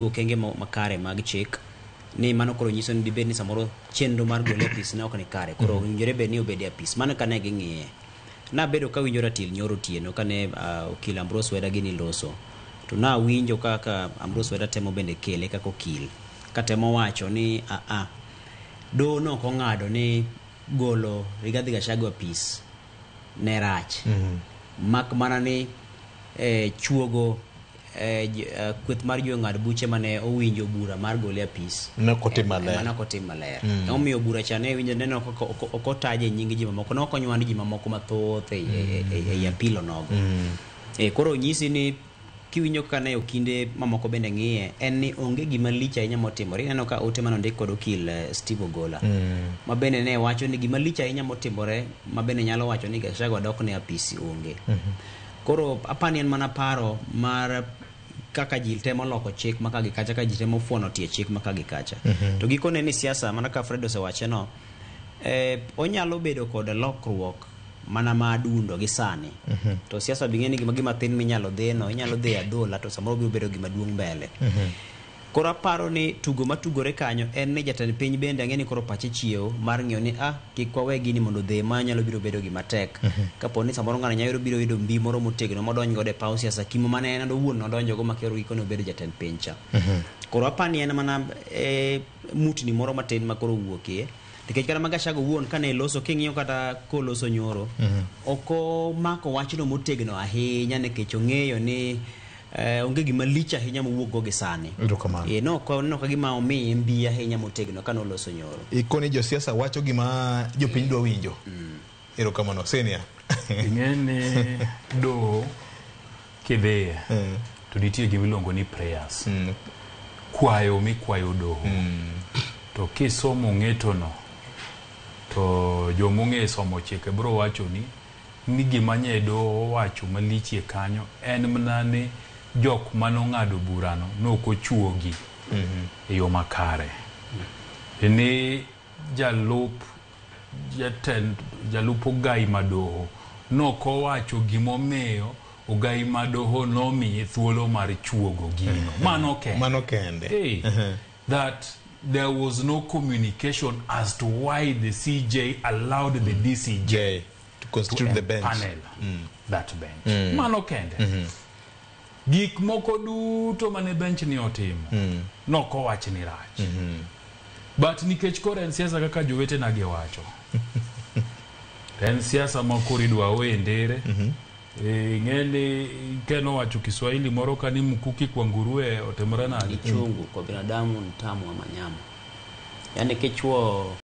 Okenge makare mag chik ni mano koro nyiso ni dibed ni samoro chenro mar gole apis ne ok ni kare koro owinjore bed ni obed e apis mano kane ging'iye. Nabedo kawinjo ratil nyoro otieno kane okil Ambrose Weda gini loso to nawinjo kaka Ambrose Weda temo bende kele kaka okil katemo wacho ni aa doho ne ok ong'ado ni golo Rigathi Gachagua apis ne rach mak mana ni chuogo kweth mar jong'ad buche mane owinjo bura mar gole apis Ne ok otim maler. Mano ok otim maler. Emomiyo bura cha ne winjo neno ok otaje nying ji mamoko, ne ok onywand ji mamoko mathoth ei apilo nogo. Koro nyisi ni kiwinjo kaka ne okinde mamoko bende ng'iye, en ni onge gima lich ahinya motimore. Ineno ka ote mane ondik kod okil Steve Ogola ma bende ne wacho ni gima lich ahinya motimore ma bende nyalo wacho ni Gachagua dok ne apisi onge. Koro apani en mana paro mar kaka ji temo loko chik ma ka gi kacha, ka ji temo fuono tie chik ma ka gi kacha. To gikone ni siasa, mana ka Fred osewache no, onyalo bedo kod lokruok mana ma adundo gi sani. To siasa bing'e ni gima thin minyalo dhino, inyalo dhi adhola to samoro biro bedo gima duong' mbele. Koro aparo ni tugo matugore kanyo en ni jatend piny bende ang'e ni koro pache chiewo mar ng'iyo ni kik wawe gini mondo odhi ma nyalo biro bedo gima tek. Kapo ni samoro ng'ano nyalo biro yudo mbi moro motegno modonj godo e paw siasa kimo mane en owuon nodonjo go makero gikone obedo jatend piny cha. Koro apani en mana mutni moro matin ma koro owuokie. Nikech kata ma Gachagua owuon kane loso king'iyo kata koloso nyoro, ok omako wachno motegno ahinya nikech ong'eyo ni onge gima lich ahinya mowuok go gi sani. Erokamano. No ok oneno ka gima omiye mbi ahinya motegno kane oloso nyoro. Ikoni josiasa wacho gima jopiny dwa winjo. Erokamano. Senior. Ing'e ni doho kidhiye to nitie gima iluongo ni prayers. Kwayo mikwayo doho. To kisomo ng'etono to jomong'e somo chike biro wacho ni gima nye doho owacho malichie kanyo en mana ni jok manong'ado burano nok ochuogi e yo makare. Ni jalup jatend jalup ogai madoho nokowacho gimomiyo ogai madoho nomiye thuolo mar chuogo gino. Mano kende. Mano kende. Hey, that there was no communication as to why the CJ allowed the DCJ J to constitute to the bench. Panel that bench. Mano kende. Gik moko duto mane bench ni otimo nokowach ni rach. But nikech koro en siasa kaka jowetena gi wacho. En siasa ma koro idwa we ndere. Ing'e ni kenowacho Kiswahili moro ka ni mkuki kwa nguruwe otimore nade? Ni chungu kwa binadamu ni tamu ama nyama. Yaani kichwo.